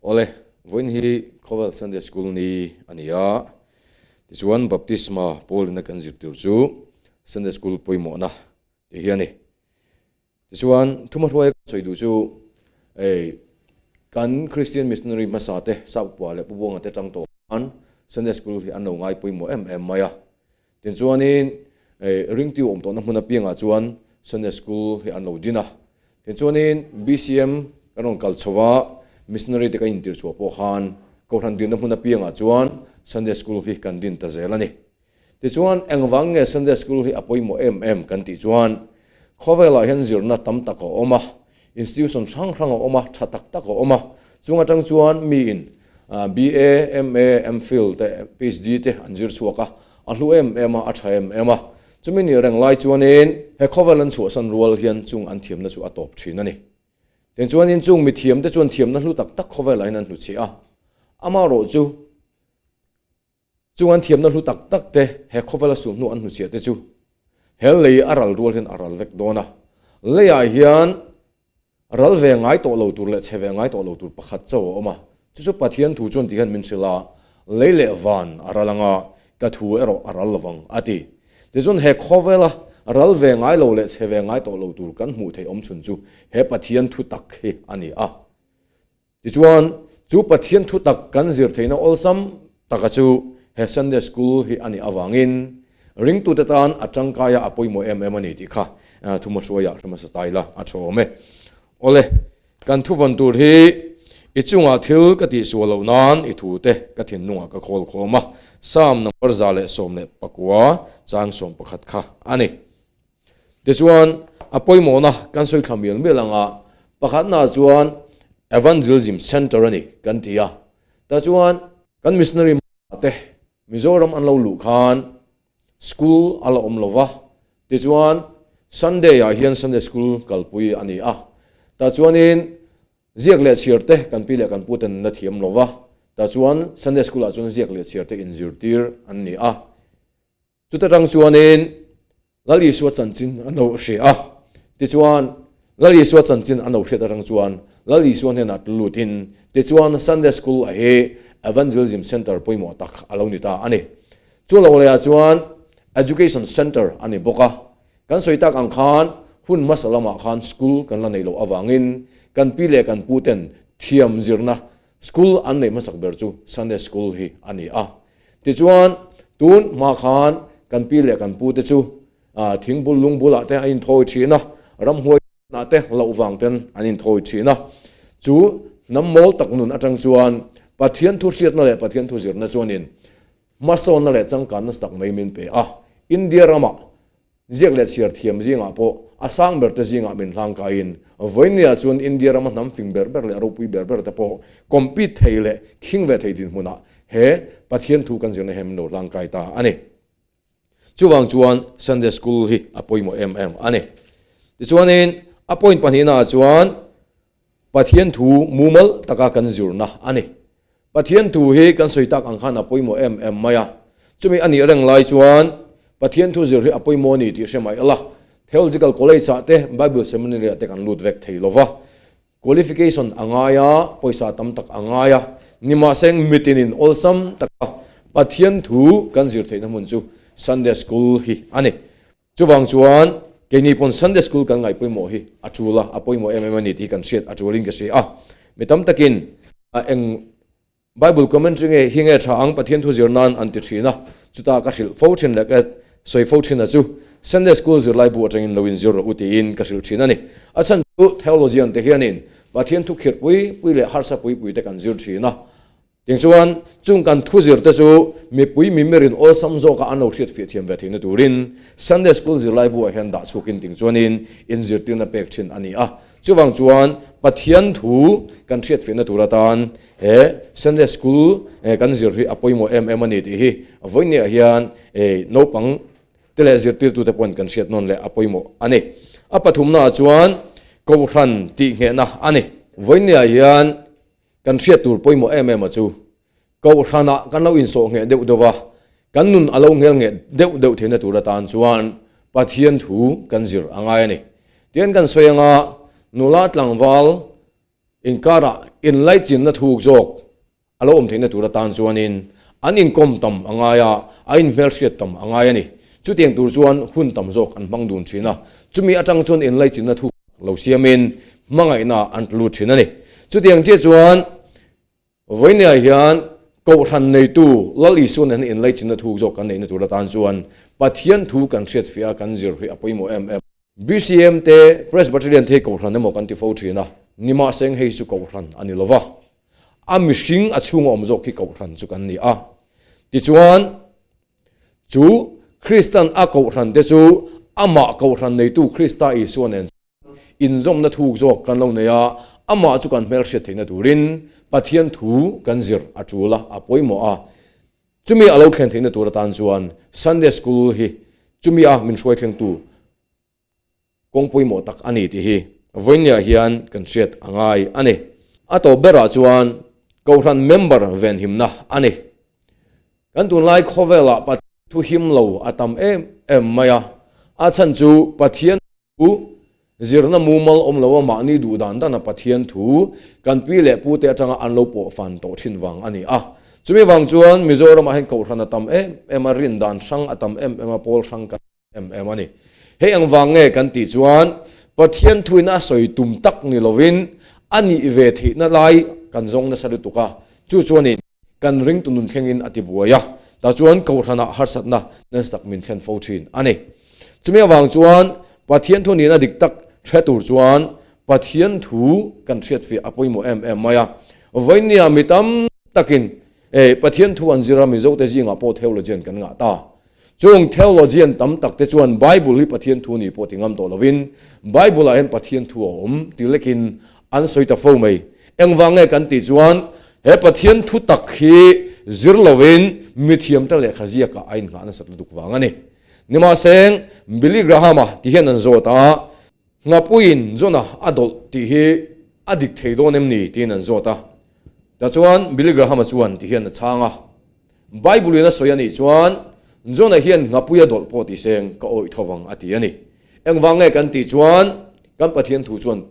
Awle, vawiin hi Khawvel Sunday School ni a ni a, tichuan Baptisma Paulina kan zir tur chu Sunday School pawimawhna tih hi a ni. Tichuan, thumahruaia kan sawi duh chu ei kan Christian Missionary hmasa te, Sap Upa leh Pu Buanga te tang tawh khan Sunday School hi an lo ngai pawimawh em em mai a. Tinchuanin ei ringtu awm tawhna hmun apiangah chuan Sunday School hi an lo din a. Tinchuanin BCM kan rawn kal chho a, Missionary te kan intir chhuah pawh khan Kohhran dinna hmun apiangah chuan Sunday School hi kan din ta zel a ni. Tichuan, engvang nge Sunday School hi a pawimawh em em kan tih chuan, khawvelah hian zirna tam tak a awm a, institution hrang hrang a awm a, tha tak tak a awm a, chung atang chuan miin BA, MA, MPhil te, PhD te an zir chhuak a, a hlu em em a, a tha em em a. Chumi nih reng lai chuanin he khawvel an chhuahsan rual hian chung an thiamna chu a tawp thin a ni. Tiang chuanin chung mithiamte chuan thiamna hlu tak tak khawvelah hian an hluchhiah a, amaherawh chu, Chung an thiamna hlu tak tak te, he khawvela sulhnu an hnuchhiah te chu he lei a ral rual hian a ral vek dawn a. Leiah hian ral ve ngai tawh lo tur leh chhe ve ngai tawh lo tur pakhat chauh a awm a. Chu chu Pathian thu chuan ti hian min hrilh a, Lei leh van a ral anga, ka thu erawh a ral lovang, a ti. Tichuan he khawvela ral ve ngai lo leh chhe ve ngai tawh lo tur kan hmuh theih awm chhun chu he Pathian thu tak hi a ni a. Tichuan, chu Pathian thutak kan zir theihna awlsam taka chu he Sunday School hi a nih avangin ringtute tan a tangkaia a pawimawh em em a ni tih kha thumahruaiah hre hmasa ta ila a tha awm e. Awle, kan thuvawn tur hi i chungah thil ka tihsual loh nan i thute ka thinlungah ka khawl khawm a, Psalm number 119 chang 11 kha a ni. Tichuan, a pawimawhna kan sawi thla mial mial anga pakhatnaah chuan Evangelism Centre a ni kan ti a. Tah chuan kan missionary te Mizoram an lo luh khan school a la awm lo va, tichuan Sunday ah hian Sunday school kalpui a ni a. Tah chuanin ziak leh chhiar te kan pi leh kan pu ten na thiam lo va, tah chuan Sunday school ah chuan ziak leh chhiar te inzirtir an ni a. Chuta tang chuanin Lal Isua chanchin an lo hria a, tichuan Lal Isua chanchin an lo hriat atang chuan Lal Isua hnenah tlu lutin tichuan Sunday School a hi Evangelism Centre pawimawh tak a lo ni ta a ni. Chu lo lehah chuan Education Centre a ni bawk a, kan sawi tak ang khan hun hmasa lamah khan school kan la nei loh avangin kan pi leh kan pu ten thiam zirna school an neih hmasak ber chu Sunday School hi a ni a. Tichuan, tun hma khan kan pi leh kan pu te chu thingbul lung bulah te an inthawi thin a, ramhuai ah te loh vang ten an inthawi thin a. Chu hnam mawl tak nun atang chuan Pathian thu hriatna leh Pathian thu zirna chuanin hmasawnna leh changkanna tak mai min pe a. India ramah Ziak leh chhiar thiam zingah pawh a sang ber te zingah min hlang kaiin vawinia chuan India rama hnam fing ber ber leh ropui ber ber te pawh compete thei leh khing ve thei dinhmunah he Pathian thu kan zirna hian min lo hlang kai ta a ni. Chuvang chuan Sunday School hi a pawimawh em em a ni. Tichuanin a point pahnihnaah chuan Pathian thu mumal taka kan zirna a ni. Pathian thu hi kan sawi tak ang khan a pawimawh em em mai a. Chumi a nih reng lai chuan Pathian thu zir hi a pawimawh a ni tih hre mai ila. Theological College ah te, Bible Seminary ah te kan lut vek thei lo va. Qualification a ngai a, pawisa tam tak a ngai a. Nimahseng mitinin awlsam taka Pathian thu kan zir theihna hmun chu Sunday School hi a ni. Chuvang chuan keini pawn Sunday School kan ngaih pawimawh hi a tul a, a pawimawh em em a ni tih hi kan hriat a tulin ka hria a. Mi tam takin eng Bible commentary nge hi nge tha ang Pathian thu zir nan an ti thin a, chuta ka hrilh fo thin leh ka sawi fo thin a chu Sunday School zirlai bu atangin lo inzir rawh u tiin ka hrilh thin a ni. A chhan chu theologian te hianin Pathian thu khirh pui pui leh harsa pui pui te kan zir thin a, Ting chuan chung kan thuzir te chu mipui mimirin awlsam zawka an lo hriat fiah thiam ve theihna turin Sunday School zirlai buah hian dah chhukin ting chuanin inzirtirna pek thin a ni a. Chuvang chuan Pathian thu kan hriat fiahna tur atan he Sunday School kan zir hi a pawimawh em em a ni tih hi vawinia hian naupang te leh zirtirtute pawhin kan hriat nawn leh a pawimawh a ni. A pathumnaah chuan Kohhran tihnghehna a ni. Vawinia hian Kan hriat tur pawimawh em em a chu, Kohhranah kan lo insawh ngheh deuh deuh a, kan nun a lo nghel ngheh deuh deuh theihna tur atan chuan Pathian thu kan zir a ngai a ni. Tihian kan sawi anga nula tlangval Inkarah inlaichinna thuk zawk a lo awm theihna tur atan chuanin an inkawm tam a ngai a, a inhmelhriat tam a ngai a ni. Chutiang tur chuan hun tam zawk an hmang dun thin a, chumi atang chuan inlaichinna thuk lo siamin hmangaihna an tlu thin a ni. Chutiang chiah chuan vawinia hian Kohhran neitu Lal Isua nen inlaichinna thuk zawk kan neihna tur atan chuan Pathian thu kan hriatfiah a kan zir hi a pawimawh em em. BCM te Presbyterian te hi Kohhran emaw kan ti fo thin a, nimahseng hei chu Kohhran a ni lo va, a mihring a chhunga awm zawk hi Kohhran chu kan ni a. Tichuan, chu Kristan a Kohhran te chu amah Kohhran neitu Krista Isua nen chuan inzawmna thuk zawk kan lo nei a, amah chu kan hmelhriat theihna turin Pathian thu kan zir a tul a, a pawimawh a. Chumi a lo thlen theihna tur atan chuan Sunday School hi chumi a min hruai thlengtu kawng pawimawh tak a ni tih hi vawinia hian kan hriat a ngai a ni. A tawp berah chuan Kohhran member venhimna a ni. Kan tunlai khawvelah Pathian thu him lo a tam em em mai a, a chhan chu Pathian Thu, Zirna mumal awm lo a mahni duh dan dan a Pathian thu kan pi leh pu te atanga an lo pawh fan tawh thin vang a ni a. Chumi vang chuan Mizoramah hian Kohhran a tam em em a, rin dan hrang a tam em em a, pawl hrang kan em em a ni. Hei ang vang nge kan tih chuan Pathian thuin a sawi tum tak ni lovin a nih ve theihna lai kan zawng nasa lutuk a, chu chuanin kan ringtu nun thlengin a ti buai a, tah chuan Kohhranah harsatna nasa tak min thlen fo thin a ni. Chumi avang chuan Pathian thu nihna dik tak hre tur chuan Pathian thu kan hriatfiah a pawimawh em em mai a. Vawinia mi tam takin Pathian thu an zir a, Mizote zingah pawh theologian kan ngah ta. Chung theologian tam tak te chuan Bible hi Pathian thu ni pawh ti ngam tawh lovin Bible ah hian Pathian thu a awm ti lekin an sawi ta fo mai. Engvang nge kan tih chuan he Pathian thu tak hi zir lovin mithiam te lehkha ziakah a innghah nasat lutuk vang a ni. Nimahseng Billy Graham-a ti hian an zawt a, Nghapuiin Jonah a dawlh tih hi a dik thei dawn em ni tiin an zawt a. Tah chuan Billy Graham-a chuan ti hian a chhang a. Bible in a sawi a nih chuan Jonah hian nghapui a dawlh pawh tih seng ka awih tho vang a ti a ni. Engvang nge kan tih chuan kan Pathian thu chuan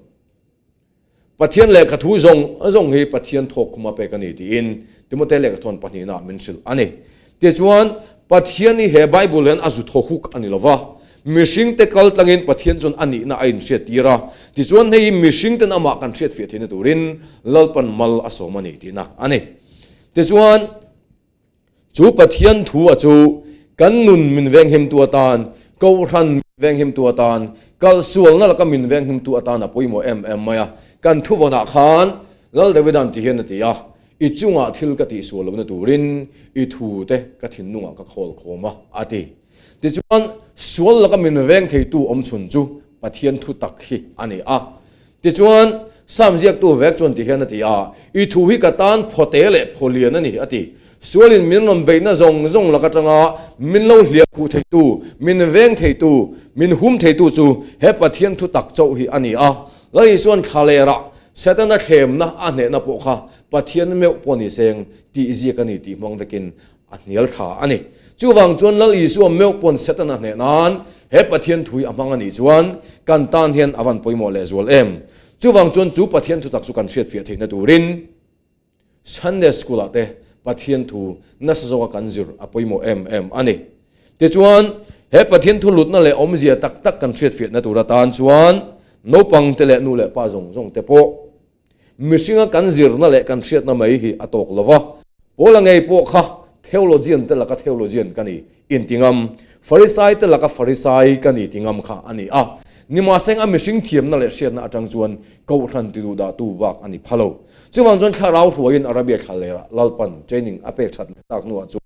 Pathian lehkha thu zawng zawng hi Pathian thawk khuma pek a ni tiin Timote lehkhathawn pahnihna min hrilh a ni. Tichuan Pathian hi he Bible hian a zu thaw huk a ni lo va, mihringte kal tlangin Pathian chuan a nihna a inhriat tir a, tichuan hei hi mihringten amah kan hriatfiah theihna turin Lalpan mal a sawm a ni tihna a ni. Tichuan, chu Pathian thu a chu kan nun min venghimtu atan, Kohhran min venghimtu atan, kalsualna laka min venghimtu atan a pawimawh em em mai a. Kan thuvawnah khan Lal Davida'n ti hian a ti a, I chungah thil ka tihsual lohna turin i thute ka thinlungah ka khawl khawm a, a ti. Tichuan, sual laka min veng theitu awmchhun chu Pathian thu tak hi a ni a. Tichuan, Sam ziaktu vek chuan ti hian a ti a, I thu hi ka tan phawte leh phaw lian a ni, a ti. Sualin min rawn beihna zawng zawng lak atanga min lo hliah khuh theitu, min veng theitu, min hum theitu chu he Pathian thu tak chauh hi a ni a. Lal Isuan thla lerah Setana thlemna a hnehna pawh kha Pathian meuh pawh ni seng tih ziak a ni tih hmang vekin A hnial thla a ni. Chuvang chuan Lal Isua meuh pawn Setana hneh nan he Pathian thui a hmang a nih chuan kan tan hian a van pawimawh lehzual em. Chuvang chuan chu Pathian thutak chu kan hriatfiah theihna turin Sunday School ah te Pathian thu nasa zawka kan zir a pawimawh em em a ni. Tichuan he Pathian thu lutna leh awmzia tak tak kan hriatfiahna tur atan chuan naupang te leh nu leh pa zawng zawng te pawh Mihringa kan zirna leh kan hriatna mai hi a tawk lo va, Paula ngei pawh kha theologian te laka theologian ka ni inti ngam, Farisai te laka Farisai ka ni ti ngam kha a ni a. Nimahseng a mihring thiamna leh hriatna atang chuan Kohhran ti duh dahtu bak a ni pha lo. Chuvang chuan thlarau hruaiin Arabia thla lerah Lalpan training a pek that leh tak hnuah chuan,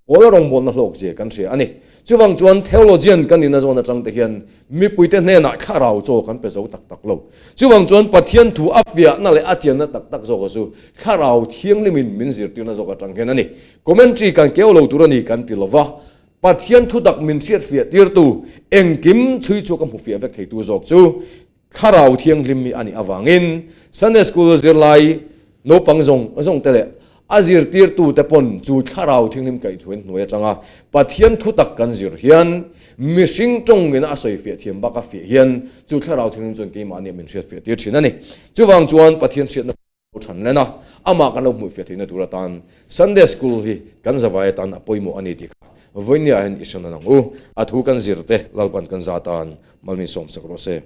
Paula rawngbawlna hlawk zia kan hria a ni. Chuvang chuan theologian kan nihna zawn atang te hian mipuite hnenah thlarau chaw kan pe zo tak tak lo. Chuvang chuan Pathian thu a fiahna leh a chianna tak tak zawka chu thlarau thianghlimin min zirtirna zawk atang hian a ni. Commentary kan keu lo tur a ni kan ti lova, Pathian thu tak min hriatfiah tirtu, engkim chhui chu ka hmu fiah vek theitu zawk chu Thlarau thianghlim hi a nih avangin Sunday School zirlai naupang zawng zawng te leh. A zirtirtute pawn chu Thlarau Thianghlim kaihthuen hnuai atanga Pathian thutak kan zir hian mihring tawngin a sawi fiah thiam bak a fiah hian chu Thlarau Thianghlim chuan keimahni min hriat fiah tir thin a ni. Chuvang chuan Pathian hriatna lo than len a, amah kan lo hmuh fiah theihna tur atan Sunday School hi kan zavai atan a pawimawh a ni tih kha vawinia hian i hre nawn ang u. A thu kan zir te Lalpan kan za atan malmin sawmsak rawh se.